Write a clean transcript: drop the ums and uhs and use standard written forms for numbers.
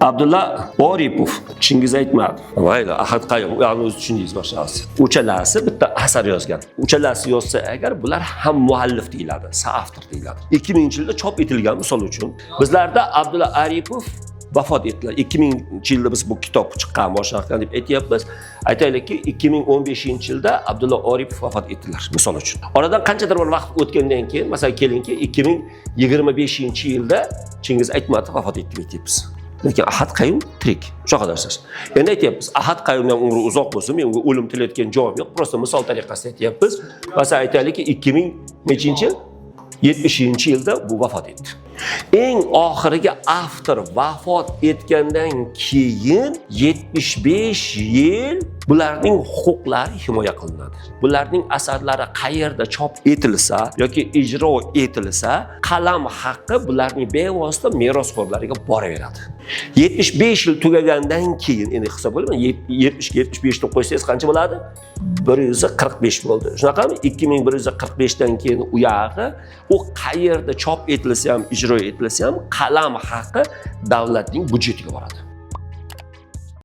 Abdulla Oripov, Chingiz Aytmatov, mayli, Ahad Qayum, ularni o'zi tushundingiz boshqasi. Uchalasi bitta asar yozgan. Uchalasi yozsa agar, bular ham muallif deyiladi, soavtor deyiladi. 2000-yilda chop etilgan, misol uchun. Bizlarda Abdulla Aripov vafot etdilar. 2000-yilda biz bu kitob chiqqan boshqa deb aytyapmiz. Aytaylikki, 2015-yilda Abdulla Oripov vafot etdilar, misol uchun. Oradan qanchadir bir vaqt o'tgandan keyin, masalan, kelingki, 2025-yilda Chingiz Aytmatov vafot etdi deb aytyapmiz. Lekin Ahad Qayum tirik. Shunaqa narsa. Endi aytyapmiz, Ahad Qayumning umri uzoq bo'lsin, men unga o'lim tilayotgan joyim yo'q. Просто misol tariqasida aytyapmiz. Masalan, aytaylikki, 2000 nechinchi? 70-yilda bu vafot etdi. Eng oxirgi avtor vafot etgandan keyin 75 yil bularning huquqlari himoya qilinadi. Bularning asarlari qayerda chop etilsa yoki ijro etilsa, qalam haqqi bularning bevosita merosxo'rlariga boraveradi. 75 yil tugagandan keyin, endi hisob bo'laman, 70 ga 75 ni qo'ysangiz qancha bo'ladi? 145 bo'ldi. Shunaqami? 2145 dan keyin u yog'i, u qayerda chop etilsa ham, ijro etilsa ham, qalam haqqi davlatning byudjetiga boradi.